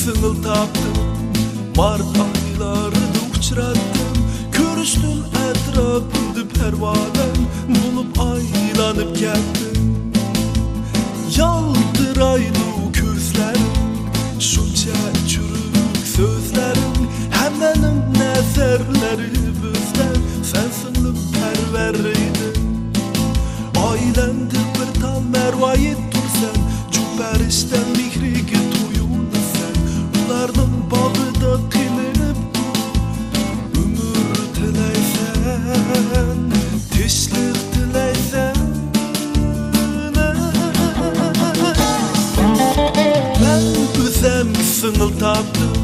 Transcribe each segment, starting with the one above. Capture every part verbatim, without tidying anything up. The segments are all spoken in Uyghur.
سىڭىل تاپتىم، مارت ئايلاردا ئۇچراتتىم، كۆرۈشتۈم ئەتراپىمدا پەرۋانەم، بولۇپ ئايلانىپ كەتتىم. يالتىرايدۇ كۆزلەرىڭ، شۇنچە چۈرۈك سۆزلەرىڭ، ھەممەنىڭ نەزەرلىرى بىزدە، سەن سىڭلىم پەرۋەر ئىدىڭ. ئائىلەمدە بىر تال مەرۋايىت تۇرسەن، جۈپ پەرىشتە مېھرىگە تويۇنىسەن، ئۇلارنىڭ باغرىدا قېنىپ تۇر. ئۆمۈر تىلەيسەن، تىنچلىق تىلەيسەن. مەن ئۆزۈم سىڭىل تاپتىم،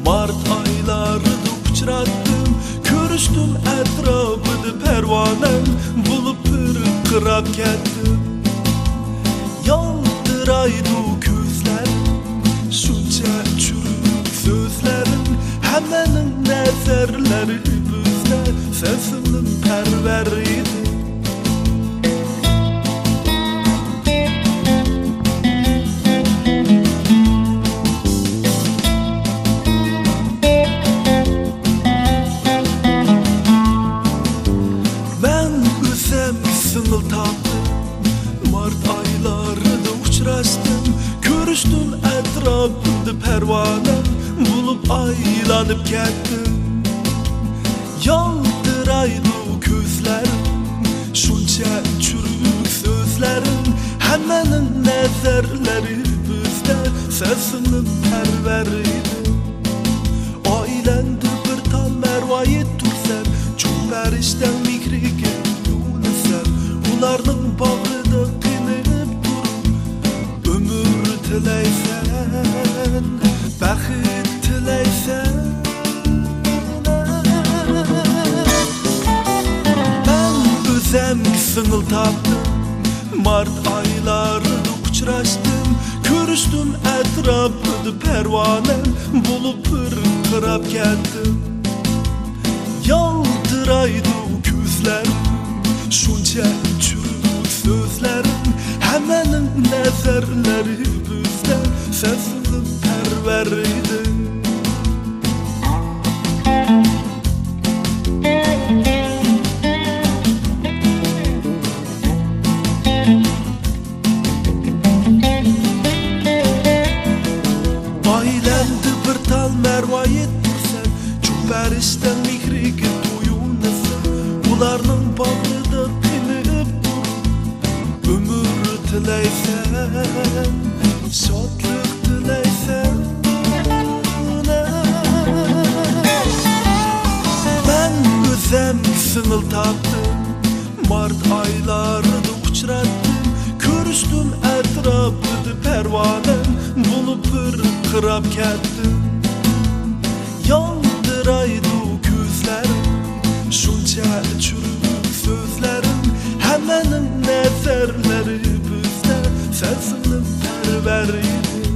مارت ئايلاردا ئۇچراتتىم، كۆرۈشتۈم ئەتراپىدا پەرۋانەم، بولۇپ پىرقىراپ كەتتىم. يالتىرايدۇ كۆزلەر، شۇنچە چۈرۈك سۆزلەرىڭ، ھەممەنىڭ نەزەرلىرى بىزدە، سەن سىڭلىم پەرۋەر ئىدىڭ. مەن ئۆزۈم سىڭىل تاپتىم، مارت ئايلاردا ئۇچراشتىم، كۆرۈشتۈم ئەتراپىمدا پەرۋانە، بولۇپ ئايلانىپ كەتتىم. يالتىرايدۇ كۆزلەرىڭ، شۇنچە چۈرۈك سۆزلەرىڭ، ھەممەنىڭ نەزەرلىرى بىزدە، سەن سىڭلىم پەرۋەر ئىدىڭ. ئائىلەمدە بىر تال مەرۋايىت تۇرسەن، جۈپ پەرىشتە مېھرىگە يۇيۇنىسەن، ئۇلارنىڭ باغرىدا قېنىپ تۇر. ئۆمۈر تىلەيسەن، بەخت تىلەيسەن. مەن ئۆزۈم سىڭىل تاپتىم، مارت ئايلاردا ئۇچراشتىم، كۆرۈشتۈم ئەتراپىدا پەرۋانە، بولۇپ پىرقىراپ كەتتىم. يالتىرايدۇ كۆزلەر، شۇنچە چۈرۈك سۆزلەر، ھەممەنىڭ نەزەرلىرى بىزدە، سەن سىڭلىم پەرۋەر ئىدىڭ. ئائىلەمدە بىر تال مەرۋايىت تۇرسەن، جۈپ پەرىشتە مېھرىگە تويۇنىسەن، ئۇلارنىڭ باغرىدا قېنىپ تۇر. ئۆمۈر تىلەيسەن، شادلىق تىلەيسەن. مەن ئۆزۈم سىڭىل تاپتىم، مارت ئايلاردا ئۇچراتتىم، كۆرۈشتۈم ئەتراپىدا پەرۋانەم، بولۇپ پىرقىراپ كەتتىم. يالتىرايدۇ كۆزلەر، شۇنچە چۈرۈك سۆزلەر، ھەممەنىڭ نەزەرلىرى بىزدە، سەن سىڭلىم پەرۋەر ئىدىڭ.